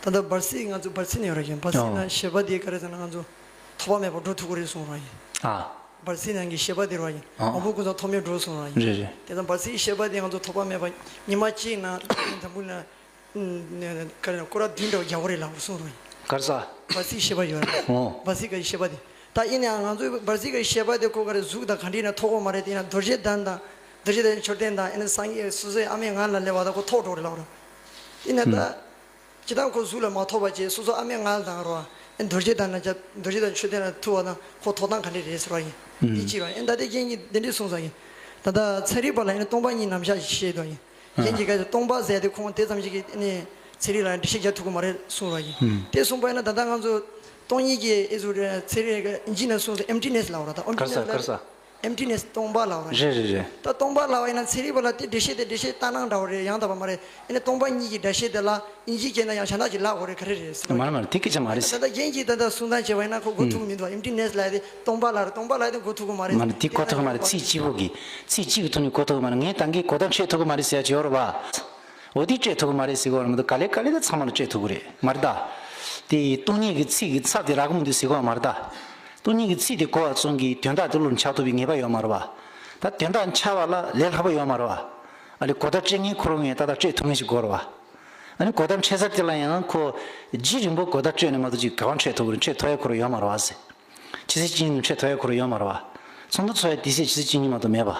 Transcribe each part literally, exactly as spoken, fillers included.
ད་ལྟ་བར་སྲིད་ང་ཚོ་བར་སྲིད་ནས་ཡོད་ར་ཡིན། བར་སྲིད་ཨོ། ནང་བཤད་པ་དེ་ག་རེ་ཟེར་ན་ང་ཚོ་ཐོགས་པ་མེད་པར་འགྲོ་ཐུབ་ཀྱི་རེད་གསུངས་ར་ཡིན། ཨ། བར་སྲིད་ནང་གི་བཤད་པ་དེ་ར་ཡིན། ཨོ། མང་པོ་ཀུན་ཚང་ཐོགས་མེད་འགྲོ་གསུངས་ར་ཡིན། རེད་རེད། དེ་ཙང་བར་སྲིད་བཤད་པ་དེ་ང་ཚོ་ཐོགས་པ་མེད་པར་ཉི་མ་གཅིག་ནང་དང་པོ་ནས་ཨ་ནི་ག་རེ་ན་སྐོར་ར་བདུན་འདྲ་བོ་རྒྱག་དགོས་རེད་ལབ་གསུངས་ར་ཡིན། ག་རེ་ཟེར། བར་སྲིད་བཤད་པ་ཡོད་ར། ཨོ། བར་སྲིད་ག་ཡི་བཤད་པ་དེ། ད་ཡིན་ནའང་ང་ཚོའི་བར་སྲིད་ག་ཡི་བཤད་པ་དེ་ཁོ་ག་རེ་གཟུགས་དང་ག་འདྲ་ཡིན་ན་ཐོགས་ཀྱི་མ་རེད། དེ་ཡིན་ན་རྡོ་རྗེ་གདན་དང་རྡོ་རྗེ་གདན་མཆོད་རྟེན་དང་ཨ་ནི་སངས་རྒྱས་སོ་སོའི་ཨ་མའི་ངག་ལ་སླེབས་པ་དང་ཁོ་ཐོགས་འགྲོ་རེད་ལབ་ར། དེ་ན་ད། ཨུམ། སྤྱིར་བཏང་ཁོ་གཟུགས་ལ་མ་ཐོགས་པ་བྱས་སོ་སོ་ཨ་མའི་ངག་ལ་དང་རོ། ཨེ་རྡོ་རྗེ་གདན་ན་རྒྱབ་རྡོ་རྗེ་གདན་མཆོད་རྟེན་ལ་ཐུག་པ་དང་ཁོ་ཐོགས་སྟངས་ག་འདྲ་རེད་ཟེར་བ་ཡིན། ཨུམ། འདི་གཅིག་ར་ཨེ་ད་ལྟའི་རྐྱེན་གྱིས་འདི་འདྲས་གསུངས་ས་ཡིན། ད་ལྟ་ཚན་རིག་པ་ལ་ཡིན་ན་སྟོང་པ་ཉིད་རྣམ་གཞག་ཞེས་བཤད་དོ་ཡིན། ཨ། རྐྱེན་གྱིས་ག་ཚོད་སྟོང་པ་ཟེར་ཏེ་ཁོང་དེ་ཙམ་ཞིག་གིས་ནི་ཚན་རིག་ལ་འགྲེལ་བཤད་རྒྱག་ཐུབ་ཀྱི་མ་རེད་གསུངས་ར་ཡིན། ཨུམ། དེ་གསུངས་པ་ཡིན་ན་ད་ལྟ་ང་ཚོ་སྟོང་ཉིད་ཀྱི་ཨེ་ཟུ་རེ་ཚན་རིག་ཨིན་ཇི་ནས་གསུངས་སོ་ཨེམ་ཊི་ནེ་སི་ལབ་ར་ད་ཨེམ་ཊི་ནེ་སི་ལབ། ག་རེ་ཟེར། ཨེམ་ཊི་ནེ་སི་སྟོང་པ་ལབ་ར། རེད་རེད་རེད། ད་སྟོང་པ་ལབ་པ་ཡིན་ན་ཚན་རིག་པ་ལ་དེ་འགྲེལ་བཤད་དེ་འགྲེལ་བཤད་ལྟར་སྣང་འདྲ་བོ་རེད། ཡང་དག་པ་མ་རེད། ཨ་ནི་སྟོང་པ་ཉིད་ཀྱི་འགྲེལ་བཤད་དེ་ལ་ཨིན་ཇིའི་སྐད་ནང་ཡང་གཞན་དག་ཅིག་ལབ་དགོས་རེད་ག་རེ་རེད་ཟེར་བ། མ་རེད་མ་རེད། དེ་སྐད་ཆ་མ་རེད་ཟེར། ད་ལྟ་རྒན་གྱིས་ད་ལྟ་གསུང་སྟངས་བྱས་པ་ཡིན་ན་ཁོ་གོ་ཐུབ་ཀྱི་མི་འདུག་ཨེམ་ཊི་ནེ་སི་ལབ་དེ་སྟོང་པ་ལབ་རེད། སྟོང་པ་ལབ་དེ་གོ་ཐུབ་ཀྱི་མ་རེད། མ་རེད། དེ་གོ་ཐུབ་ཀྱི་མ་རེད། ཚིག་གཅིག་པོ་གིས་ཚིག་གཅིག་གི་ཐོག་ནས་གོ་ཐུབ་ཀྱི་མ་རེད། ངས་ད་གིན་གོ་བརྡ་འཕྲོད་ཐུབ་ཀྱི་མ་རེད་ཟེར་ཡ་ཅིག་ཡོད་རེད་པ། འོ་དེ་འཕྲོད་ཐུབ་ཀྱི་མ་རེད་ཟེར་གྱི་ཡོད་རེད་མ་གཏོགས་ག་ལེ་ག་ལེ་ད་ཚང་མ་ལ་འཕྲོད་ཐུབ་ཀྱི་རེད་མ་རེད་ད། དེ་སྟོང་ཉིད་ཀྱི་ཚིག་གི་ཚབ་དེ་རག་གི་མི་འདུག་ཟེར་གྱི་ཡོད་མ་རེད་ད། སྟོང་ཉིད་ཀྱི་ཚིག་དེ་གོ་བ་ཙམ་གྱིས་དོན་དག་དེ་བློ་ལ་འཆར་ཐུབ་པའི་ངེས་པ་ཡོད་མ་རེད་པ། ད་དོན་དག་འཆར་བ་ལ་ལས་སླ་པོ་ཡོད་མ་རེད་པ། ཨ་ལས་གོ་བརྡ་སྤྲད་མཁན་ཁོ་རང་ངས་ད་ལྟ་སྤྲད་ཐུབ་མཁན་ཞིག་དགོས་རེད་པ། ཨ་ནི་གོ་བརྡ་འཕྲོད་ས་དེ་ལ་ཡང་ཁོ་རྒྱུན་རིང་པོ་གོ་བརྡ་སྤྲོད་ནས་མ་གཏོགས་ཅིག་ག་པར་འཕྲོད་ཐུབ་ཀྱི་རེད། འཕྲོད་ཐུབ་ཡ་ཁོ་རང་ཡོད་མ་རེད་པ་ཟེར། ཕྱི་ཚེས་གཅིག་ཉིན་འཕྲོད་ཐུབ་ཡ་ཁོ་རང་ཡོད་མ་རེད་པ། ཚོགས་འདུ་ཚོགས་ཡ་དུས་ཚོད་ཕྱི་ཚེས་གཅིག་ཉིན་མ་གཏོགས་མེད་པ།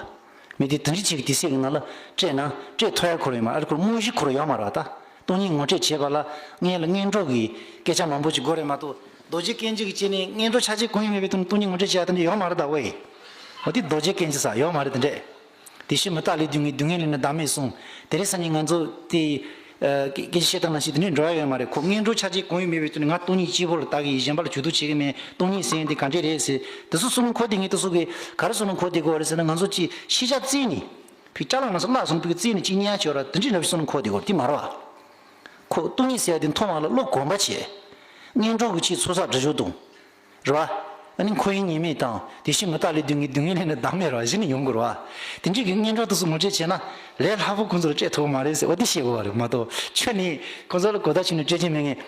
མི་དེ་དེ་འདྲ་ཅིག་གི་དུས་ཚོད་ཀྱི་ནང་ལ་སྤྲད་ན་སྤྲད་ཐུབ་ཡ་ཁོ་རང་ཡོད་མ་རེད། ཨ་རེ་ཁོ་རང་རྨང་གཞི་ཁོ་རང་ཡོད་མ་རེད་པ་ད། སྟོང་ཉིད་ངོ་སྤྲོད་བྱེད་པ་ལ་སྔོན་ལ་སྔོན་འགྲོ་གི་སྐད་ཆ་མང་པོ་ཅིག་དགོས་རེད་མ་གཏོགས་རྡོ་རྗེ་སྐད་འཇིག་གི་སྤྱི་ནས་སྔོན་འགྲོ་ཆ་རྐྱེན་གང་ཡང་མེད་པའི་ཐོག་ནས་སྟོང་ཉིད་ངོ་སྤྲོད་བྱེད་ཡ་དེ་འདྲ་ཡོད་མ་རེད་ད་ཝེ། འོ་དེ་རྡོ་རྗེ་སྐད་འཇིག་ས་ཡོད་མ་རེད་དེ་འདྲས། དེ་ཕྱིར་མི་རྟག་ལས་སྡུག་བསྔལ་སྡུག་བསྔལ་ལས་ནི་བདག་མེད་གསུངས། དེ་རིང་སང་ཉིན་ང་ཚོ་དེ་ཨ་སྐད་ཆ་བཤད་སྟངས་ནང་བཞིན་དེ་འདྲས་འགྲོ་ཡ་ཡོད་མ་རེད། ཁོ་སྔོན་འགྲོ་ཆ་རྐྱེན་གང་ཡང་མེད་པའི་ཐོག་ནས་ང་སྟོང་ཉིད་གཅིག་པོ་ལ་བལྟ་གི་ཡིན། གཞན་པ་ལ་གྱོང་གུད་བྱེད་ཀྱི་མེད། སྟོང་ཉིད་ཟེར་ཡ་དེ་ག་འདྲས་རེད་ཟེར། དེ་ཚོ་གསུང་ཁོ་དེ་ངས་དེ་ཚོ་གི་ག་རེ་གསུང་ཁོ་དེ་དགོས་རེད་ཟེར་ན་ང་ཚོ་ཅིག་ཤེས་བྱ་རྩིས་ནས། ཕི་ཅ་ལག་ནང་སོ་བརླག་སོང་ཕི་གི་རྩིས་ནས་ཅིག་ཉར་ཆོག་ར་དེ་འདྲའི་འདྲ་བའི་སོ་ནམ་ཁོག་དེ་གོ་དེ་མ་རེད་བ། ཁོ་སྟོང་ཉིད་ཟེར་ཡ་དེ་མཐོང་བ་ལ་བློ་གོམས་པ་བྱས། སྔོན་འགྲོ་གི་ཆེད་ཚོགས་བསགས་སྒྲིབ་སྦྱོང་གཏོང་། རེད་བ། ཨ་ནི་འཁོར་བའི་ཉེས་དམིགས་དང་དེ་བཞིན་མི་རྟག་ལས་སྡུག་བསྔལ་སྡུག་བསྔལ་ལས་ནི་བདག་མེད་རེད་བ་གཞི་ནས་ཡོང་དགོས་རེད་བ། དེ་འདྲའི་གི་སྔོན་འགྲོ་དེ་ཚོ་ངོ་སྤྲོད་བྱས་ན་ལས་སླ་པོ་ཁོང་ཚོ་ལ་སྤྲད་ཐུབ་ཀྱི་མ་རེད་ཟེར་བ་དེ་བཤད་དགོས་བ་རེད་མ་གཏོགས་ཁྱོན་ནས་ཁོང་ཚོ་ལ་གོ་བརྡ་ཆུང་ནས་སྤྲད་ཀྱི་མེད་ངས།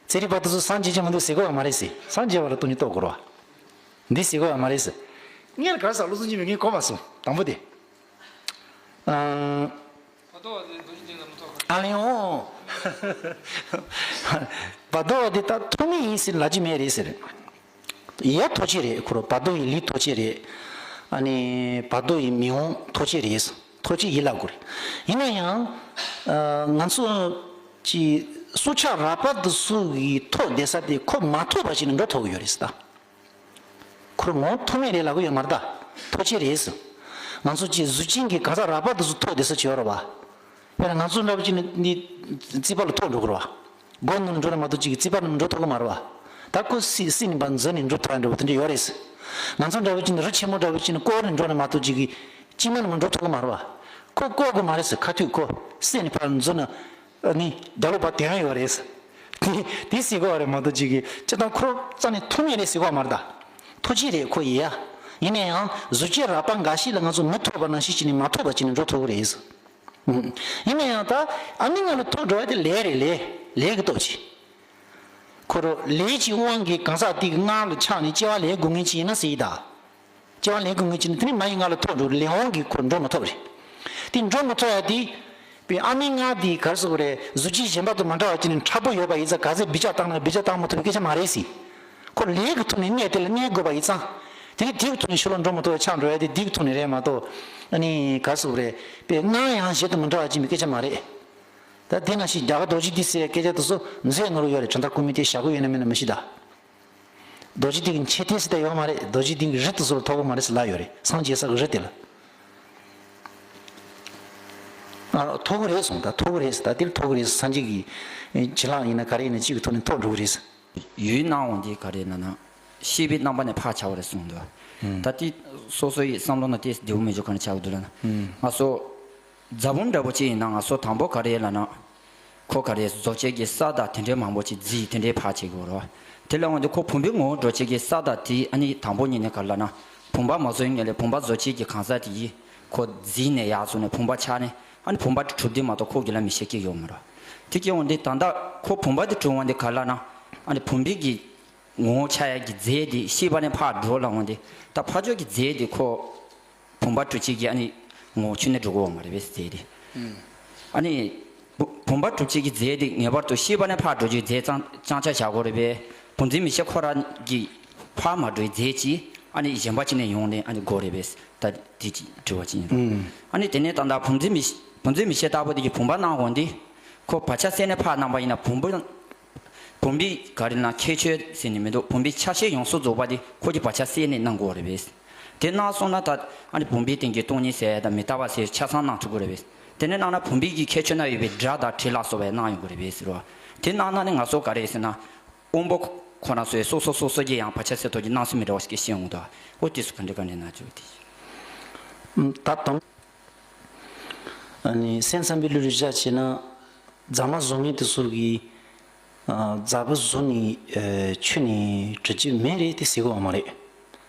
ཚན་རིག་པ་དེ་ཚོ་སངས་རྒྱས་ཀྱི་མི་འདུག་ཟེར་དགོས་བ་མ་རེད་ཟེར། སངས་རྒྱས་པ་ལ་སྟོང་ཉིད་རྟོགས་དགོས་རེད་བ། འདི་ཟེར་དགོས་བ་མ་རེད་ཟེར། སྔོན་ལ་ག་རེ་ཟེར་བློ་སེམས་གཅིག་མེད་ངས་གོ་མ་སོང་དང་པོ་དེ། ཨ། བར་དོ་བ་དེ་རྡོ་རྗེ་གདན་ལ་མི་ཐོགས་པ། ཨ་ལེ་འོང་། བར་དོ་བ་དེ་ད་ཐོགས་མེད་ཡིན་ཟེར་ལབ་ཀྱི་མེད་རེད་ཟེར། ཡ་ཐོགས་ཀྱི་རེད། ཁོ་རང་བར་དོ་ཡི་ལས་ཐོགས་ཀྱི་རེད། ཨ་ནི་བར་དོ་ཡི་མི་འོང་ཐོགས་ཀྱི་རེད། ཐོགས་ཀྱི་ཡིན་ལབ་དགོས་རེད། ཡིན་ན་ཡང་། ཨ། ང་ཚོ་ཀྱི་སྲོག་ཆགས་རགས་པ་དེ་ཚོ་གི་ཐོགས་བསྡད་ས་དེ་ཁོ་མ་ཐོགས་པ་ཞིག་ནས་འགྲོ་ཐུབ་ཀྱི་ཡོད་རེད་ཟེར་ད། ཁོ་རང་ངོ་ཐོགས་མེད་རེད་ལབ་གི་ཡོད་མ་རེད་ད། ཐོགས་ཀྱི་རེད་ཟེར། ང་ཚོ་ཅིག་གཟུགས་ཅན་གྱི་གང་ཟག་རགས་པ་དེ་ཚོ་ཐོགས་བསྡད་ས་ཅིག་ཡོད་རེད་བ། དཔེར་ན་ང་ཚོ་འདྲ་བོ་ཅིག་ནི་ནི་རྩིག་པ་ལ་ཐོགས་འགྲོ་གི་རེད་བ། སྒོ་ནང་ལ་འགྲོ་ན་མ་གཏོགས་ཅིག་གི་རྩིག་པ་ནང་འགྲོ་ཐུབ་གི་མ་རེད་བ། ད་ཁོ་སྲིད་སྲིད་ནས་ཕར་འཛུལ་ནས་འགྲོ་ཐུབ་ཡ་འདྲ་བོ་དེ་འདྲ་ཡོད་རེད་ཟེར། ང་ཚོ་འདྲ་བོ་ཅིག་ནི་རི་ཆེན་མོ་འདྲ་བོ་ཅིག་ནི་བསྐོར་ནས་འགྲོ་ན་མ་གཏོགས་ཅིག་གི་སྐྱིད་མ་ནས་མ་འགྲོ་ཐུབ་གི་མ་རེད་བ། ཁོ་བསྐོར་གི་མ་རེད་ཟེར། ཁ་ཐུག་ཁོ་སྲིད་ནས་ཕར་འཛུལ་ན། ཨ་ནི་རྒྱབ་ལོགས་ཕར་དོན་ཡོད་རེད་ཟེར། དེ་དེ་ཟེར་གོ་བ་རེད་མ་གཏོགས་ཅིག་གིས་སྤྱིར་བཏང་ཁོ་རང་རྩ་ནས་ཐོགས་མེད་རེད་ཟེར་གོ་བ་མ་རེད་ད། ཐོགས་ཀྱི་རེད་ཁོ་ཡིན་ཡ། ཡིན་ན་ཡང་གཟུགས་ཅན་རགས་པ་འགའ་ཞིག་ལ་ང་ཚོ་མི་ཐོགས་པ་ནང་བཞིན་བྱས་ནས་མ་ཐོགས་པ་བྱས་ནས་འགྲོ་ཐུབ་ཀྱི་རེད་ཟེར། ཨུམ། ཡིན་ན་ཡང་ད་ཨ་ནི་ང་ལ་ཐོགས་འགྲོ་བ་དེ་ལས་རེད་ལས། ལས་ཀྱི་སྟོབས་ཀྱིས། ཁོ་རང་ལས་ཀྱི་དབང་གིས་གང་ཟག་དེ་གི་མངལ་ལ་ཆགས་ནས་སྐྱེ་བ་ལེན་དགོས་ངེས་ཅིག་ཡིན་ན་ཟེར་ཡིན་ད། སྐྱེ་བ་ལེན་དགོས་ངེས་ཅིག་ནི་དེ་ནི་མ་ཡི་མངལ་ལ་ཐོགས་འགྲོ་རེད། ལས་དབང་གིས་ཁོ་འགྲོ་མི་ཐུབ་རེད། དེ་འགྲོ་མི་ཐུབ་ཡ་དེ། པའི་ཨ་མའི་མངལ་དེ་ག་རེ་ཟེར་དགོས་རེད། གཟུགས་ཅན་གཞན་པ་དང་མི་འདྲ་བ་ཅིག་ནི་མཁྲེགས་པོ་ཡོད་པ་ཡིན་ཙང་ག་ཚད་འབུད་རྒྱག་བཏང་ན་འབུད་རྒྱག་བཏང་མི་ཐུབ་པའི་སྐད་ཆ་མ་རེད་ཟེར། ཁོ་ལས་ཀྱི་ཐོག་ནས་གནས་དེ་ལ་གནས་དགོས་པ་ཡིན་ཙང་། དེ་ནི་དེ་གི་ཐོག་ནས་ཕྱི་ལོགས་འགྲོ་མི་ཐུབ་པ་ཆགས་འགྲོ་ཡ་དེ་དེ་གི་ཐོག་ནས་རེད་མ་གཏོགས། ཨ་ནི་ག་རེ་ཟེར་དགོས་རེད། པའི་མངལ་ཡང་གཞན་དང་མི་འདྲ་བ་ཅིག་ཡིན་པའི་སྐད་ཆ་མ་རེད། ད་དེ་ནང་བཞིན་རྒྱ་གར་རྡོ་རྗེ་གདན་ཟེར་སྐད་ཆ་དེ་ཚོ་མཛོད་ནང་ལ་ཡོད་རེད། དྲན་ཐག་ཁུ་མི་དེ་བཞག་གི་ཡོད་ན་མེད་ན་མི་ཤེས་ད། རྡོ་རྗེ་གདན་གྱི་མཆོད་རྟེན་ཟེར་ད་ཡོད་མ་རེད། རྡོ་རྗེ་གདན་གྱི་རི་དེ་ཚོ་ལ་ཐོགས་གི་མ་རེད་ཟེར་ལབ་ཡོད་རེད། སངས་རྒྱས་ས་གི་རི་དེ་ལ། ཨ། ཐོགས་གི་རེད་གསུངས། ད་ཐོགས་གི་རེད་ཟེར། ད་དེ་ལ་ཐོགས་གི་རེད་ཟེར། སངས་རྒྱས་ཀྱི་བྱིན་རླབས་ཡིན་ན་ག་རེ་ཡིན་ན་ཅིག་གི་ཐོག་ནས་ཐོགས་འགྲོ་གི་རེད་ཟེར། ཡུལ་སྣང་བ་འདི་ག་རེ་ལབ་ན། ཤེས་པའི་རྣམ་པ་ནས་ཕར་ཆགས་པ་རེད་གསུངས་འདུག་ཨུམ། ད་དེ་སོ་སོ་ཡི་བསམ་བློ་ནང་དེ་བདེ་པོ་མི་འཇུག་ག་ནས་ཆགས་འདུག་ལབ་ན། ཨུམ། ང་ཚོ་རྫ་བུམ་འདྲ་པོ་ཅིག་ཡིན་ན་ང་ཚོ་དང་པོ་ག་རེ་ལབ་ན། ཁོ་ག་རེ་རྫོགས་བྱེད་ཀྱི་ས་དང་དེ་འདྲའི་མང་པོ་ཅིག་རྫས་དེ་འདྲའི་ཕར་བྱེད་དགོས་རེད། དེ་ལ་འོན་ཏེ་ཁོ་བུམ་པའི་ངོ་བོ་རྫོགས་བྱེད་ཀྱི་ས་དང་དེ་ཨ་ནི་དང་པོ་ཉིད་ནས་ག་རེ་ལབ་ན། བུམ་པ་མ་རྫོགས་སྔོན་ལ་བུམ་པ་རྫོགས་བྱེད་ཀྱི་གང་ཟག་དེ་ཡིས་ཁོ་རྫས་ནས་ཡར་བཟུང་ནས་བུམ་པ་ཆགས་ནས། ཨ་ནི་བུམ་པ་དེ་གྲུབ་དུས་མ་གཏོགས་ཁོ་རྒྱུད་ལ་མི་ཤེས་ཀྱི་ཡོད་མ་རེད། དེ་སྐྱེ་འོང་དེ་ད་ལྟ་ཁོ་བུམ་པ་དེ་གྲུབ་འོང་དེ་ག་ལ་ན། ཨ་ནི་བུམ་པའི་གི་ངོ་བོ་ཆགས་ཡ་གི་རྫས་དེ་ཤེས་པ་ནས་ཕར་འགྲོ་ལ་འོང་དེ། ད་ཕར་ཕྱོགས་ཀྱི་རྫས་དེ་ཁོ་བུམ་པ་གྲུབ་བྱེད་ཀྱི་ཨ་ནི་ངོ་བོ་ཆུད་ནས་འགྲོ་གི་ཡོད་མ་རེད་པས་རྫས་དེ། ཨ་ནི་བུ་བུམ་པ་གྲུབ་བྱེད་ཀྱི་རྫས་དེ་ངེས་པར་དུ་ཤེས་པ་ནས་ཕར་འགྲོ་རྒྱུའི་རྫས་ཙང་ཙང་ཆ་བཞག་དགོས་རེད་པས། བུམ་འཛིན་མིག་ཤེས་ཁོ་རང་གི་ཕར་མ་འགྲོ་བའི་རྫས་ཀྱིས་ཨ་ནི་གཞན་པ་ཅིག་ནས་ཡོང་ནས་ཨ་ནི་དགོས་རེད་པས། ད་དེ་ཅིག་དྲི་བ་ཅིག་ཡིན་རོགས། ཨ་ནི་དེ་ནས་ད་ལྟ་བུམ་འཛིན་མིག་བུམ་འཛིན་མིག་ཤེས་ལྟ་བུ་དེ་གི་བུམ་པ་སྣང་འོང་དེ་ཁོ་བག་ཆགས་སད་ནས་ཕར་སྣང་པ་ཡིན་ན་བུམ་པ། བུམ་པའི་ག་རེ་ན་ཁྱད་ཆོས་ཟེར་ནས་མི་འདུག་བུམ་པའི་ཆ་ཤས་ཡོངས་སུ་རྫོགས་པ་དེ་ཁོ་གི་བག་ཆགས་སད་ནས་སྣང་དགོས་རེད་པས། དེ་སྣང་སོང་ན་ད་ཨ་ནི་བུམ་པའི་སྟེང་གི་སྟོང་ཉིད་ཟེར་དང་མི་རྟག་པ་ཟེར་ཆ་ཚང་སྣང་ཐུབ་ཀྱི་རེད་པས། དེ་ནས་སྣང་ན་བུམ་པའི་གི་ཁྱད་ཆོས་ན་ཡོད་པའི་སྒྲ་དང་དྲི་ལ་སོགས་པའི་སྣང་ཡོང་གི་རེད་པས་ཟེར་བ། དེ་སྣང་ན་ནི་ང་ཚོ་ག་རེ་ཟེར་ན། དབང་པོ་ཁོ་རང་ཚོའི་སོ་སོ་སོ་སོ་གི་ཡང་བག་ཆགས་སད་ཐོག་གི་སྣང་སེམས་མི་འདྲ་བ་ཞིག་ཤེས་ཡོང་གི་འདུག་འོ་དེ་ཚོ་ག་འདྲ་ག་འདྲ་ན་ཅིག་དེ། ད་དང་། ཨ་ནི་སེམས་ཙམ་པའི་ལུགས་ལ་བཞག་བྱས་ན། རྫ་མ་བཟོ་མཁན་དེ་ཚོ་གིས། ཨ། རྫ་བུ་བཟོ་ནས། ཨ། ཆུད་ནས་གྲུབ་ཀྱི་མེད་རེད་དེ་ཟེར་གི་ཡོད་མ་རེད།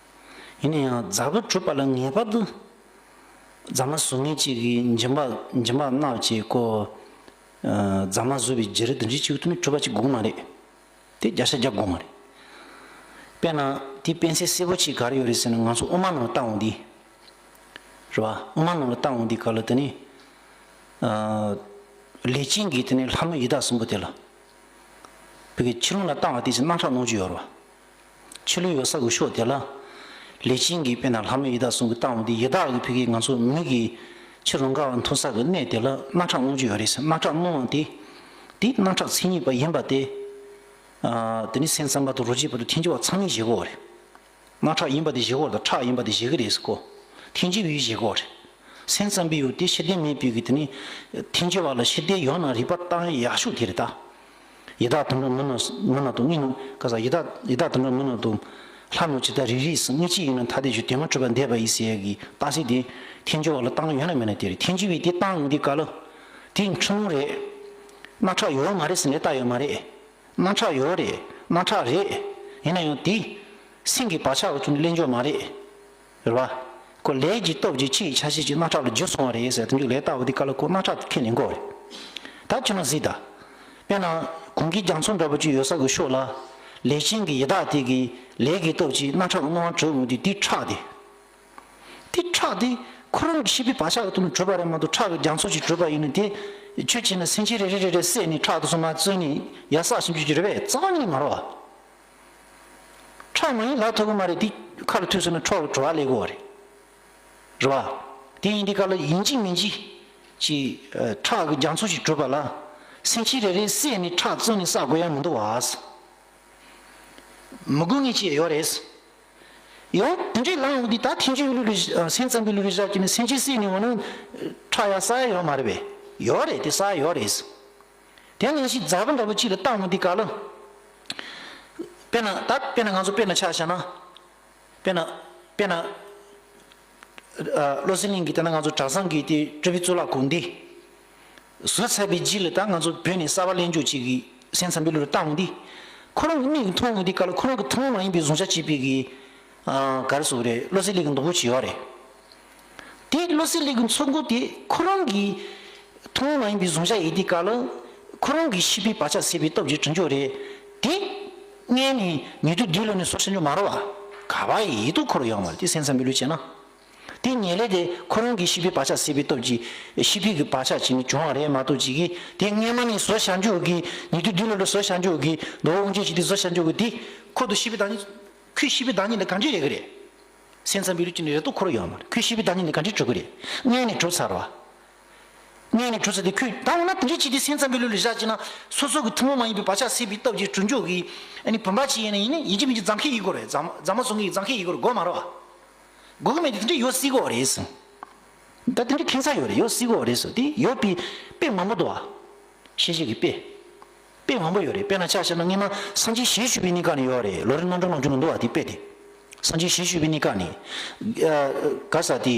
ཡིན་ན་ཡང་རྫ་བུ་གྲུབ་པ་ལ་ངེས་པར་དུ་རྫ་མ་བཟོ་མཁན་གཅིག་གིས་འཇིམ་པ་འཇིམ་པ་མནབས་བྱས་ཁོ། ཨ། རྫ་མ་བཟོ་བའི་བརྒྱུད་རིམ་དེ་འདྲ་ཅིག་ཐོག་ནས་གྲུབ་པ་ཅིག་དགོས་མ་རེད། དེ་བརྒྱ་ཆ་བརྒྱ་དགོས་མ་རེད། དཔེར་ན་དེ་དཔེ་མཚོན་གསལ་པོ་ཅིག་ག་རེ་ཡོད་རེད་ཟེར་ན་ང་ཚོ་དབུ་མ་ནང་ལ་བལྟ་འོང་དུས། རེད་བ། དབུ་མ་ནང་ལ་བལྟ་འོང་དུས་ག་ལ་དེ་ནི། ཨ། ལས་ཅན་གྱི་དེ་ནི་ལྷ་མོ་ཡི་དྭགས་གསུམ་པོ་དེ་ལ། བོད་ཀྱི་ཕྱི་རོལ་ལ་བལྟ་བ་དེ་ཚོ་རྣམ་གྲངས་སྣང་རྒྱུ་ཡོད་རེད་བ། ཕྱི་ལོགས་ཡོད་ས་གི་ཕྱོགས་དེ་ལ། ལས་ཅན་གྱི་དཔེར་ན་ལྷ་མོ་ཡི་དྭགས་གསུམ་གྱི་བལྟ་འོང་དུས་ཡི་དྭགས་ཀྱི་བོད་ཀྱི་ང་ཚོ་མི་གི་ཕྱི་རོལ་འགའ་བ་མཐོང་ས་གི་གནས་དེ་ལ་རྣམ་གྲངས་སྣང་རྒྱུ་ཡོད་རེད་ཟེར། རྣམ་གྲངས་སྣང་བ་དེ། དེ་རྣམ་གྲངས་མཚན་ཉིད་པ་ཡིན་པ་དེ། ཨ། དེ་ནི་སེམས་ཙམ་པ་དང་རོ་གཅིག་པ་དང་ཐལ་འགྱུར་བ་ཚང་མས་བཞེད་དགོས་རེད། རྣམ་གྲངས་ཡིན་པ་དེ་བཞེད་དགོས་རེད་དང་ཁྲག་ཡིན་པ་དེ་བཞེད་གི་རེད་ཟེར་གོ། ཐལ་འགྱུར་བས་བཞེད་དགོས་རེད། སེམས་ཙམ་པའི་ཡུལ་དེ་ཕྱིར་ལྡན་མེད་པའི་གི་དེ་ནི། ཐལ་འགྱུར་བ་ལ་ཕྱིར་ལྡན་ཡོད་ན་རིགས་པ་བཏང་ཡག་ཤོས་དེ་རེད་ད། ཡི་དྭགས་དུད་འགྲོ་མི་རྣམས་མི་རྣམས་དང་དངོས་རྣམས་ག་ས་ཡི་དྭགས་ཡི་དྭགས་དུད་འགྲོ་མི་རྣམས་དང་། ལྷ་རྣམས་ཇི་ལྟར་རིགས་རིགས་སུ་དངོས་གཅིག་ཡིན་ན་ཐ་དད་ཞིང་དོན་མ་གྲུབ་པར་འདོད་པ་ཡིས་ཟེར་ཡག་གི་རྟགས་གསལ་དེ། ཐལ་འགྱུར་བ་ལ་བཏང་ཡོད་ན་མེད་ན་དེ་རེད། ཐལ་འགྱུར་བས་དེ་བཏང་ཡོང་དུས་ག་ལ། དེ་འཁྲུལ་སྣང་རེད། རྣམ་གྲངས་ཡོད་མ་རེད་ཟེར་ནས་བལྟ་ཡོད་མ་རེད། རྣམ་གྲངས་ཡོད་རེད། རྣམ་གྲངས་རེད། ཡིན་ན་ཡང་དེ། སེམས་ཀྱི་བག་ཆགས་ཀྱི་ཐོག་ནས་གླེང་རྒྱུ་མ་རེད། རེད་བ། ཁོ་ལས་ཀྱི་སྟོབས་ཀྱིས་ཕྱི་ཡི་ཆ་ཤས་ཀྱི་རྣམ་གྲངས་ལ་འགྱུར་སོང་བ་རེད་ཟེར་དེ་འདྲ་ལས་ལྟ་བུ་དེ་ག་ལ་ཁོ་རྣམ་གྲངས་དེ་ཁས་ལེན་དགོས་རེད། ད་ཁྱོད་རང་གཟིགས་དང་། དཔེར་ན། གོང་གི་རྒྱ་མཚོ་འདྲ་པོ་ཅིག་ཡོད་ས་གི་ཕྱོགས་ལ། ལས་ཅན་གྱི་ཡི་དྭགས་དེ་གིས་ལས་ཀྱི་སྟོབས་ཀྱིས་རྣམ་གྲངས་ཀྱི་སྣང་བ་གྲུབ་འོང་དུས་དེ་ཁྲག་དེ། དེ་ཁྲག་དེ་ཁོ་རང་གི་ཤེས་པའི་བག་ཆགས་ཀྱི་ཐོག་ནས་གྲུབ་པ་རེད་མ་གཏོགས་ཁྲག་གི་རྒྱ་མཚོ་ཞིག་གྲུབ་པ་ཡིན་ན་དེ། ཁྱོད་ཀྱིས་ན་སེམས་ཅན་རེ་རེ་རེ་རེ་བསད་ནས་ཁྲག་དེ་ཚོ་མར་བཙོས་ནས་ཡར་བསགས་ཕྱིན་རྒྱུ་ཅིག་རེད་པས། རྩ་བ་ཉིད་ནས་མ་རེད་བ། ཁྲག་མ་ཡིན་ལབ་ཐུབ་ཀྱི་མ་རེད། དེ་ཁ་ལ་ཐུག་སོང་ན་ཁྲག་གི་བྲོ་བ་སླེབས་ཀྱི་ཡོད་རེད། རེད་བ། དེ་ཡིན་དུས་ག་ལ་ཡིན་གཅིག་མིན་གཅིག་ཅིག་ཁྲག་གི་རྒྱ་མཚོ་ཞིག་གྲུབ་པ་ལ། སེམས་ཅན་རེ་རེ་བསད་ནས་ཁྲག་བཙོས་ནས་བསགས་དགོས་ཡ་མི་འདུག་བ། མི་དགོས་ངེས་ཅིག་ཡོད་རེད། ཡང་དེ་འདྲའི་ལམ་འོང་དུས་ད་ཐལ་འགྱུར་ལུགས་ལ་སེམས་ཙམ་པའི་ལུགས་ལ་བཞག་གི་ནི་སེམས་ཅན་བསད་ནས་འོང་ན་ཁྲག་ཡར་བསགས་ཡ་ཡོད་མ་རེད་པས། ཡོད་རེད། དེ་བསགས་ཡ་ཡོད་རེད། དེ་ནང་བཞིན་རྫ་བུ་འདྲ་པོ་གཅིག་ལ་བཏང་འོང་དུས་ག་ལ། དཔེར་ན་ད་དཔེར་ན་ང་ཚོ་དཔེར་ན་ཆ་བཞག་ན། དཔེར་ན། དཔེར་ན། ཨ། བློ་གསལ་གླིང་གི་དེ་ན་ང་ཚོ་གྲྭ་ཚང་གི་དེ་སྤྲུལ་པའི་གཙུག་ལག་ཁང་འདི། བཟོས་ཚར་བའི་རྗེས་ལ་ད་ང་ཚོ་བོད་ནས་གསར་པ་ལེན་རྒྱུ་ཅིག་གི་སེམས་ཙམ་པའི་ལུགས་ལ་བཏང་འོང་དུས། ཁོ་རང་གི་མིག་གིས་མཐོང་འོང་དུས་ག་ལ་ཁོ་རང་གི་ཐུན་མོང་མ་ཡིན་པའི་གཟུང་བྱ་བྱེད་པའི་གི། ཨ། ག་རེ་ཟེར་དགོས་རེད། བློ་གསལ་གླིང་གི་མདོ་དབུས་ཅིག་ཡོད་རེད། དེ་བློ་གསལ་གླིང་གི་མཚོ་མགོ་དེ་ཁོ་རང་གི་ཐུན་མོང་མ་ཡིན་པའི་གཟུང་བྱ་ཡིན་དུས་ག་ལ། ཁོ་རང་གི་ཤེས་པའི་བག་ཆགས་སད་པའི་སྟོབས་ཀྱིས་གྲུབ་རྒྱུ་རེད། དེ་སྔོན་ནས་ཉན་ཐོས་སྡེ་ལོ་ནས་བཟོ་ཤེས་རྒྱུ་མ་རེད་བ། ག་བ་ཡིན་དུ་ཁོ་རང་ཡོད་མ་རེད། དེ་སེམས་ཙམ་པའི་ལུགས་བྱས་ན། དེ་ཉེར་ལེན་དེ་ཁོ་རང་གི་ཤེས་པའི་བག་ཆགས་སད་པའི་སྟོབས་ཀྱིས་ཤེས་པའི་གི་བག་ཆགས་བྱས་ནས་བྱུང་བ་རེད་མ་གཏོགས་ཅིག་གིས་དེ་སྔོན་མ་ནས་བཟོ་བཞག་རྒྱུ་གི་ཉན་ཐོས་སྡེ་ལོ་ལ་བཟོ་བཞག་རྒྱུ་གི་མདོ་དབུས་དབང་ཆེན་ཞིག་དེ་བཟོ་བཞག་རྒྱུ་གི་དེ་ཁོ་དང་ཤེས་པའི་བདག་ཉིད་ཁོའི་ཤེས་པའི་བདག་ཉིད་ལ་ག་འདྲས་རེག་གི་རེད། སེམས་ཙམ་པའི་ལུགས་ཀྱི་ནི་རེ་དོགས་ཁོ་རང་ཡོད་མ་རེད། ཁོའི་ཤེས་པའི་བདག་ཉིད་ནི་ག་འདྲས་གྲུབ་ཀྱི་རེད། སྔོན་ནས་གྲུབ་ཚར་བ། སྔོན་ནས་གྲུབ་ཚར་དེ་ཁོས་ད་འོ་ན་དེ་འདྲས་བྱས་ཏེ་སེམས་ཙམ་པའི་ལུགས་ལ་བཞག་ཅིག་ན་སོ་སོ་གི་ཐུན་མོང་མ་ཡིན་པའི་བག་ཆགས་སད་པའི་སྟོབས་ཀྱིས་གྲུབ་འཇོག་གི་ཨ་ནི་བུམ་པ་ཅིག་ཡིན་ན་ཡིན་ནི་ཡིན་གཅིག་མིན་གཅིག་རྫམ་ཁའི་ཡིན་དགོས་རེད། རྫམ་རྫ་མ་བཟོ་མཁན་གྱི་རྫམ་ཁའི་ཡིན་དགོས་རེད། དགོས་མ་རེད་བ། དགོས་ཀྱི་མེད་དེ་དེ་འདྲས་ཡོད་སྲིད་ཀྱི་ཡོད་རེད་ཟེར། ད་དེ་འདྲས་ཁེངས་ས་ཡོད་རེད། ཡོད་སྲིད་ཀྱི་ཡོད་རེད་ཟེར། དེ་ཡོད་པའི་དཔེ་མང་པོ་འདུག་བ། ཤེས་བྱའི་གི་དཔེ། དཔེ་མང་པོ་ཡོད་རེད། དཔེར་ན་ཆ་བཞག་ན་སྔོན་མ་སངས་རྒྱས་ཞལ་བཞུགས་པའི་གནས་སྐབས་ནས་ཡོད་རེད། ལམ་རིམ་རྣམ་གྲོལ་ནང་ཆུང་ནང་འདུག་བ་དེ་དཔེ་དེ། སངས་རྒྱས་ཞལ་བཞུགས་པའི་གནས་སྐབས་ནས། ཨ། ག་ས་དེ།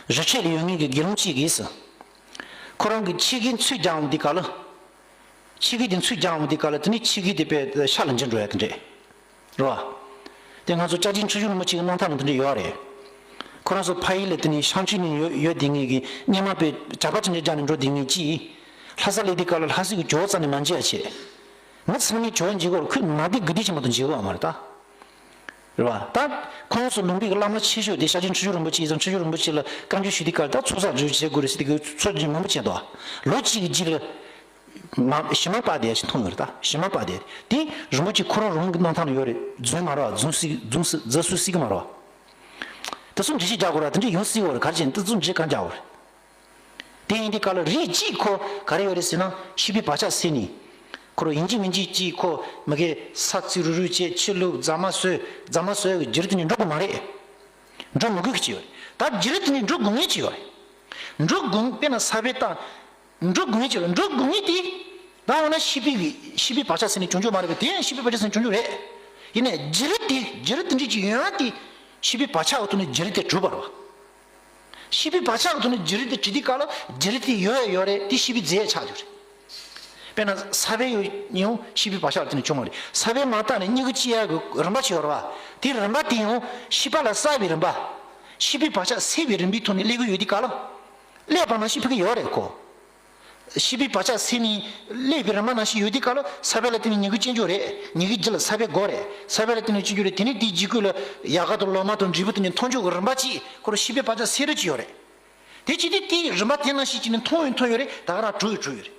རི་ཁྲོད་ལ་ཡོད་མཁན་གྱི་དགེ་སློང་གཅིག་གིས། ཁོ་རང་གི་ཕྱེད་ཀའི་མཆུ་རྒྱག་འོང་དུས་ག་ལ། ཕྱེད་ཀའི་དེ་མཆུ་རྒྱག་འོང་དུས་ག་ལ་དེ་ནས་ཕྱེད་ཀའི་དེ་དཔེ་ཤ་ལ་འགྱུར་འགྲོ་ཡ་དེ་འདྲས། རེད་བ། དེ་ང་ཚོ་ལྕགས་རིའི་འཁྲུལ་ཞུགས་རིན་པོ་ཆེ་གི་རྣམ་ཐར་ནང་དེ་འདྲ་ཡོད་རེད། ཁོ་རང་ཚོ་ཕ་ཡུལ་ལ་དེ་ནས་ཤང་ཆུས་ནས་ཡོད་ཡོད་དེ་ངེད་ཀྱི་སྔོན་མ་དཔེ་ཇག་པ་ཅི་འདྲ་རྒྱག་ནས་འགྲོ་དེ་ངེད་ཀྱིས། ལྷ་ས་སླེབས་དུས་སྐབས་ལ་ལྷ་སའི་གི་ཇོ་བོ་རྩ་ནས་མ་མཇལ་བ་བྱས། མི་ཚང་མས་ཇོ་བོ་མཇལ་གི་ཡོད་རེད། ཁོས་ནང་བསྡད་དགུ་བསྡད་ཅིག་མ་གཏོགས་མཇལ་གི་ཡོད་མ་རེད་ད། རེད་བ། ད་ཁོང་ཚོ་ལུང་པའི་གི་བླ་མ་ཆེ་ཤོས་དེ་ཤཱཀྱ་མཁས་གྲུབ་རིན་པོ་ཆེ་དང་། མཁས་གྲུབ་རིན་པོ་ཆེ་ལ་བཀའ་འགྱུར་ཞུ་དུས་སྐབས་ལ་ད་ཚོགས་བསགས་ཇོ་བོ་བྱེད་དགོས་རེད་ཟེར་དུས་སྐབས་ཚོགས་ཇོ་བོ་མང་པོ་བྱས་འདུག། ལོ་གཅིག་གི་རྗེས་ལ་མ་ཞི་མ་པ་དེ་ཞིག་མཐོང་ཡོད་རེད་ད། ཞི་མ་པ་དེ་དེ་རིན་པོ་ཆེ་ཁོ་རང་རང་གི་གནང་ཐང་ལ་ཡོད་རེད། རྫུན་མ་རེད་བ། རྫུན་སྲིད་རྫུན་སྲིད་རྫ་སུ་སྲིད་གི་མ་རེད་བ། དེ་ཚོ་འགྲེལ་བཤད་རྒྱག་དགོས་རེད། དེ་འདྲས་ཡོང་སྲིད་ཡོད་རེད། ག་རེ་བྱས་ནས་དེ་ཚོ་འགྲེལ་བཤད་གང་རྒྱག་དགོས་རེད། དེ་ཡིན་དུས་སྐབས་ལ་རིགས་གཅིག་ཁོ་ག་རེ་ཡོད་རེད་ཟེར་ན། ཤེས་པའི་བག་ཆགས་སད་ནས་ཁོ་རང་ཡིན་གཅིག་མིན་གཅིག་གཅིག་ཁོ་མ་གི་ས་བརྩིགས་རུག་རུག་བྱས། ཆུ་བླུགས། རྫ་མ་བཟོས། རྫ་མ་བཟོས་གི་རྒྱུ་རེད། དེ་ནས་འགྲོ་དགོས་མ་རེད། འགྲོ་མི་དགོས་གི་ཅིག་ཡོད་རེད། ད་རྒྱུ་རེད། དེ་ནས་འགྲོ་དགོས་ངེས་ཅིག་ཡོད་རེད། འགྲོ་དགོས། དཔེར་ན་ས་བོན་བཏང་། འགྲོ་དགོས་ངེས་ཅིག་ཡོད་རེད། འགྲོ་དགོས་ངེས་དེ་ད་འོ་ན་ཤེས་པའི་གི་ཤེས་པའི་བག་ཆགས་སད་ནས་བྱུང་རྒྱུ་མ་རེད་པས། དེ་ཡང་ཤེས་པའི་བག་ཆགས་སད་ནས་བྱུང་རྒྱུ་རེད། ཡིན་ནའི་རྒྱུ་རེད་དེ་རྒྱུ་རེད་དེ་འདྲས་ཅིག་ཡོད་ན་དེ་ཤེས་པའི་བག་ཆགས་འོག་ཏུ་ནས་རྒྱུ་རེད་དེ་གྲུབ་པ་རེད་བ། ཤེས་པའི་བག་ཆགས་ཀྱི་ཐོག་ནས་རྒྱུ་རེད་དེ་དྲིས་དུས་སྐབས་ལ་རྒྱུ་རེད་དེ་ཡོད་ཡ་ཡོད་རེད། དེ་ཤེས་པའི་རྫས་ཆགས་རྒྱུ་རེད། དཔེར་ན་ས་བོན་ཡང་ཤེས་པའི་བག་ཆགས་ལ་བརྟེན་ནས་བྱུང་བ་རེད། ས་བོན་མ་བཏང་ནས་མྱུ་གུ་སྐྱེ་ཡ་གི་རིམ་པ་ཅིག་ཡོད་རེད་བ། དེ་རིམ་པ་དེ་ཡང་ཤེས་པ་ལ་གསལ་བའི་རིམ་པ། ཤེས་པའི་བག་ཆགས་སད་པའི་རིམ་པའི་ཐོག་ནས་སླེབས་ཀྱི་ཡོད་དུས་སྐབས་ལ། སླེབས་པ་ནང་བཞིན་ཕ་གི་ཡོད་རེད་ཁོ། ཤེས་པའི་བག་ཆགས་སད་ནས་སླེབས་པའི་རིམ་པ་ནང་བཞིན་ཡོད་དུས་སྐབས་ལ་ས་བོན་ལ་བརྟེན་ནས་མྱུ་གུ་སྐྱེ་རྒྱུ་རེད། མྱུ་གུའི་རྒྱུ་ལ་ས་བོན་དགོས་རེད། ས་བོན་ལ་བརྟེན་ནས་སྐྱེ་རྒྱུ་རེད། དེ་ནས་དེའི་རྗེས་ཁུལ་ལ་ཡལ་ག་དང་ལོ་མ་དང་འབྲས་བུ་དེ་ནས་མཐོང་ཆོས་ཀྱི་རིམ་པ་ཅིག་ཁོ་རང་ཤེས་པའི་བག་ཆགས་སད་རེ་ཅིག་ཡོད་རེད། དེ་ཅི་སྟེ་དེའི་རིམ་པ་དེ་ནང་བཞིན་བྱས་ནས་མཐོང་ཡང་མཐོང་ཡོད་རེད། ད་ག་རང་གྲུབ་ཡང་གྲུབ་ཡོད་རེད།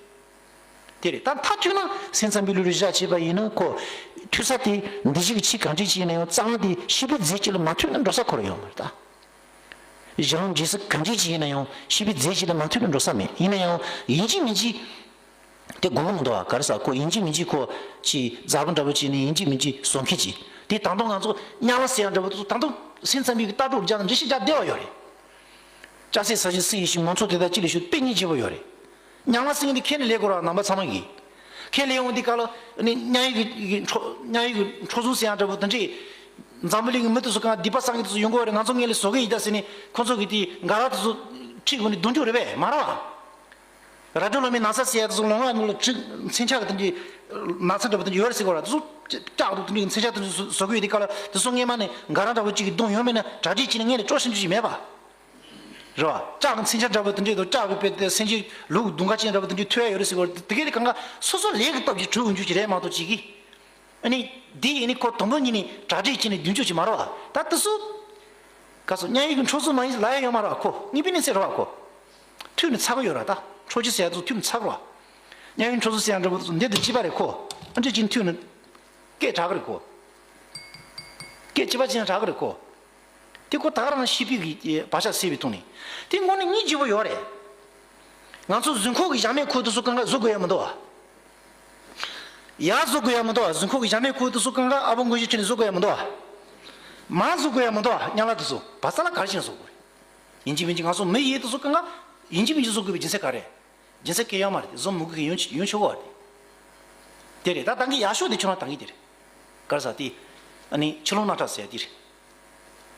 དེ་རེད། ད་མཐར་ཐུག་ན་སེམས་ཙམ་པའི་ལུགས་ལ་བཞག་བྱས་པ་ཡིན་ན་ཁོ། ཐུག་ས་དེ་འདི་ཞིག་གི་ཆེས་གང་འགྲིག་ཅིག་ཡིན་ན་ཡང་རྩ་བ་དེ་ཤེས་པའི་རྫས་གཅིག་ལ་མ་ཐུག་ན་འགྲོ་ས་ཁོ་རང་ཡོད་མ་རེད་ད། གཞན་རྗེས་སུ་གང་འགྲིག་ཅིག་ཡིན་ན་ཡང་ཤེས་པའི་རྫས་གཅིག་ལ་མ་ཐུག་ན་འགྲོ་ས་མེད། ཡིན་ན་ཡང་ཡིན་གཅིག་མིན་གཅིག་དེ་དགོས་ཀྱི་མི་འདུག་བ། ག་རེ་ཟེར། ཁོ་ཡིན་གཅིག་མིན་གཅིག་ཁོ་ཅིག་འཛག་པོ་འདྲ་པོ་བྱས་ནས་ཡིན་གཅིག་མིན་གཅིག་བཟོ་མཁན་ཅིག་དེ་ད་དུང་ང་ཚོ་ཉམས་ལེན་ཟེར་ཡ་འདྲ་པོ་དེ་ཚོ་ད་དུང་སེམས་ཙམ་པའི་ལྟ་གྲུབ་རྒྱག་ན་འགྲེལ་བཤད་རྒྱག་བདེ་བ་ཡོད་རེད། ལྕགས་སྲེག་ཟ་ཞིང་བསྲེགས་ཡིན་ཞིང་། མང་ཚོགས་དེ་དག་ཅི་ལས་བྱུང་། དཔེ་སྙིང་རྗེ་པོ་ཡོད་རེད། ཉམས་ལེན་ཟེར་མཁན་དེ་ཁས་ལེན་ལས་དགོས་ར། རྣམ་པ་ཚང་མ་གིས་ཁས་ལེན་ཡོང་དུས་སྐབས་ལ་ནི་དམྱལ་བའི་གི་གི་འཕྲོ་དམྱལ་བའི་གི་འཕྲོ་བཟུང་ཟེར་ཡ་འདྲ་པོ་དེ་འདྲས། འཛམ་བུ་གླིང་གི་མི་དེ་ཚོ་གང་སྡིག་པ་བསགས་མཁན་དེ་ཚོ་ཡོང་གི་ཡོད་རེད། ང་ཚོ་སྔོན་ལ་བཟོ་གི་ཡིན་ད་ཟེར་ནས་ཁོ་ཚོ་གིས་དེ་འགའ་རབ་དེ་ཚོ་ཁྲིད་དགོས་ནས་རྡུང་རྒྱུ་རེད་པས། མ་རེད་བ། ར་སྒྲོལ་སློབ་མའི་ན་ཚ་ཟེར་ཡ་དེ་ཚོ་ལོང་བ་ནང་ལ་ཁྲིད་མཚོན་ཆ་གི་དེ་འདྲས་ན་ཚ་འདྲ་པོ་དེ་འདྲས་ཡོད་རེད་ཟེར་གི་རེད། དེ་ཚོ་ལྕགས་དང་དེ་འདྲས་མཚོན་ཆ་དེ་འདྲས་བཟོ་གི་ཡོད་དུས་སྐབས་ལ་དེ་ཚོ་སྔས་མ་ནས་འགའ་རབ་འདྲ་པོ་གཅིག་གིས་རྡུང་ཡོང་མེད་ན་གྲ་སྒྲིག་བྱས་ནས་སྔོན་ལ་སྐྱོར་ཤེས་རྒྱུ་ཞིག་མེད་པ། རེད་བ། ལྕགས་ཀྱི་མཚོན་ཆ་འདྲ་པོ་དེ་འདྲས་དང་ལྕགས་ཀྱི་དཔེ་དེ་སེམས་ཅན་ལུག་གདུང་ཁ་ཅན་འདྲ་པོ་དེ་འདྲས་ཐོན་ཡ་ཡོད་རེད་ཟེར་གི་རེད། དེ་གས་དེ་གང་ག་སོ་སོ་ལས་ཀྱི་སྟོབས་ཀྱིས་གྲུབ་འོང་རྒྱུ་ཅིག་རེད་མ་གཏོགས་ཅིག་གིས། ཨ་ནི་འདི་ཡིན་ནི་ཁོ་དང་པོ་ཉིད་ནས་གྲ་སྒྲིག་བྱས་ནས་རྡུང་རྒྱུ་ཅིག་མ་རེད་བ། ད་དེ་ཚོ་ག་སོ་དམྱལ་བའི་གི་འཕྲོ་བཟུང་མ་ཡིན་ལབ་ཡ་ཡོད་མ་རེད་བ་ཁོ། གཉིས་པའི་གནས་ཚད་རེད་བ་ཁོ། ཐུག་ནས་ཚར་གི་ཡོད་རེད་ད། འཕྲོ་རྒྱུ་ཟེར་ཡ་དེ་ཚོ་ཐུག་ནས་ཚར་གི་རེད་བ། དམྱལ་བའི་འཕྲོ་བཟུང་ཟེར་ཡ་འདྲ་པོ་དེ་ཚོ་འདི་དང་གཅིག་པ་རེད་ཁོ། ཨ་འདྲས་ཅིག་ཐུག་ནས་སྐད་གྲག་གི་རེད་ཁོ། སྐད་གཅིག་པ་ཅིག་ཡང་གྲག་གི་རེད་ཁོ། དེ་ཁོ་ད་ག་རང་ཤེས་པའི་གི་བག་ཆགས་སད་པའི་ཐོག་ནས། དེ་དངོས་གནས་སྙིང་རྗེ་པོ་ཡོད་རེད། ང་ཚོ་གཟུགས་ཁོག་གི་གཞལ་མེད་ཁུལ་དེ་ཚོ་གང་ག་བཟོ་དགོས་ཡ་མི་འདུག་བ། ཡར་བཟོ་དགོས་ཡ་མི་འདུག་བ། གཟུགས་ཁོག་གི་གཞལ་མེད་ཁུལ་དེ་ཚོ་གང་ག་ཨ་བོ་མགོ་བཞི་ཁྲིད་ནས་བཟོ་དགོས་ཡ་མི་འདུག་བ། མར་བཟོ་དགོས་ཡ་མི་འདུག་བ། དམྱལ་བ་དེ་ཚོ་བ་ས་ལ་ག་རེ་བྱས་ནས་བཟོ་དགོས་རེད། ཡིན་གཅིག་མིན་གཅིག་ང་ཚོ་མི་ཡིན་དེ་ཚོ་གང་ག་ཡིན་གཅིག་མིན་གཅིག་བཟོ་དགོས་པའི་རྒྱུ་མཚན་ག་རེ། རྒྱུ་མཚན་གང་ཡང་མ་རེད་དེ། བཟོ་མི་དགོས་གི་ཡོང་ཆོག་ཡོང་ཆོག་གི་རེད། དེ་རེད། ད་ད་གིན་ཡག་ཤོས་དེ་ཁྱོད་རང་ད་གིན་དེ་རེད། ག་རེ་ཟེར་དེ། ཨ་ནི་ཆུ་ཀླུང་རྣག་ཁྲག་ཟེར་དེ་རེད།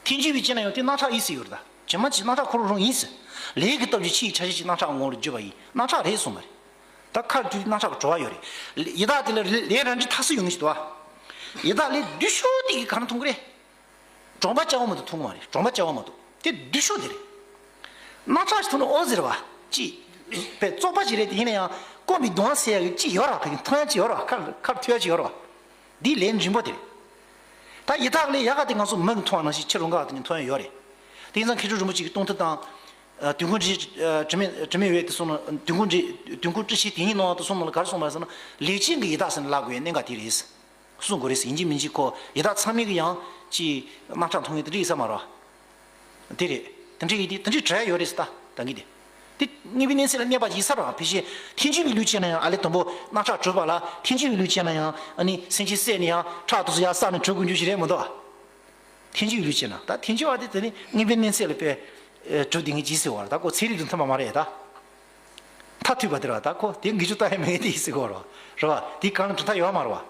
ཐལ་འགྱུར་བའི་རྐྱེན་ལ་ཡང་དེ་རྣག་ཁྲག་ཡིན་ཟེར་ཡོད་རེད་ད། ཇི་མ་ཇི་རྣག་ཁྲག་ཁོ་རང་རང་ཡིན་ཟེར། ལས་ཀྱི་སྟོབས་ཀྱིས་ཕྱིའི་ཆ་ཤས་ཀྱི་རྣག་ཁྲག་ངོ་ལ་བརྒྱུས་པ་ཡིན། རྣག་ཁྲག་རེད་གསུངས་པ་རེད། ད་ཁ་བསྒྱུར་དུས་རྣག་ཁྲག་གི་བྲོ་བ་ཡོད་རེད། ཡི་དྭགས་དེ་ལ་ལས་རང་འགྲིག་ཐག་སུ་ཡོང་གི་ཞིག་འདུག་བ། ཡི་དྭགས་ལས་སྡུག་ཤོས་དེ་གིས་ག་རེ་མཐོང་གི་རེད། གྲོང་པ་སྐྱ་བོ་མ་གཏོགས་མཐོང་གི་མ་རེད། གྲོང་པ་སྐྱ་བོ་མ་གཏོགས། དེ་སྡུག་ཤོས་དེ་རེད། རྣག་ཁྲག་ཞིག་འཐུང་ན་ཨོ་ཟེར་བ། ཅི། བས་བཙོག་པ་ཞིག་རེད་དེ། ཡིན་ན་ཡང་སྐོམ་པའི་གདུང་བ་སེལ་ཡག་གི་ཅི་ཡོད་ར། ཕ་གི་མཐོང་ཡག་ཅི་ཡོད་ར། ཁ་ཁ་ཐུག་ཡག་ཅི་ཡོད་ར། འདི་ལས་འབྲིང་པོ་དེ་རེད། ད་ཡི་དྭགས་ལས་ཡག་ག་དེ་ང་ཚོ་མི་གི་མཐོང་བ་ནང་བཞིན་ཕྱི་རོལ་འགའ་དེ་ནི་མཐོང་ཡག་ཡོད་རེད། དེ་ཡིན་ཙང་མཁས་གྲུབ་རིན་པོ་ཆེ་གི་གཏོང་ཐུབ་དང་། དུས་འཁོར་འདྲི། དྲི་མེད་དྲི་མེད་འོད་དེ་སོང་ན་དུས་འཁོར་འདྲི། དུས་འཁོར་དྲི་ཞིག་དེ་ཉིད་སྣང་བ་དེ་སོང་ན་ལ་ག་རེ་གསུངས་པ་རེད་ཟེར་ན། ལས་ཅན་གྱི་ཡི་དྭགས་ཟེར་ནས་ལབ་དགོས་ཡག་གནད་འགག་དེ་རེད། གསུང་དགོས་རེད་ཟེར། ཡིན་གཅིག་མིན་གཅིག་ཁོ་ཡི་དྭགས་ཚང་མས་གི་ཡང་ཅིག་རྣག་ཁྲག་འཐུང་ཡག་དེ་འདྲ་ཡིན་ས་མ་རེད་བ། དེ་རེད། དེ་འདྲ་ཡིན་དེ་དེ་འདྲའི་བྲལ་ཡོད་རེད་ཟེར་ད་ད་གིན་དེ། དེ་དངོས་པོའི་གནས་ཚད་ལ་གནས་པ་ཡིན་ས་རེད་བ། ཕལ་ཆེར་ཐལ་འགྱུར་བའི་ལུགས་བྱས་ན་ཡང་ཨ་ལས་དང་པོ་རྣག་ཁྲག་གྲུབ་པ་ལ། ཐལ་འགྱུར་བའི་ལུགས་བྱས་ན་ཡང་ཨ་ནི་སེམས་ཅན་བསད་ནས་ཡང་ཁྲག་དེ་ཚོ་ཡར་བསགས་ནས་གྲུབ་དགོས་རྒྱུ་ཞིག་རེད་མི་འདུག་བ། ཐལ་འགྱུར་བའི་ལུགས་བྱས་ན། ད་ཐལ་འགྱུར་བ་དེ་དེ་ནི་དངོས་པོའི་གནས་ཚད་ལ་དཔེ་གྲུབ་བསྡད་མཁན་ཅིག་ཟེར་བ་རེད། ད་ཁོ་ཚན་རིག་དང་མཐུན་པ་མ་རེད་ད། མཐར་ཐུག་པ་དེ་རེད་བ། ད་ཁོ་དེ་འགུལ་སྐྱོད་ལྟ་ཡག་མེད་མཁན་དེ་ཡིན་ཟེར་གོ་རེད་བ། རེད་བ། དེའི་སྒང་ལ་གྲུབ་མཐའ་ཡོད་མ་རེད་བ།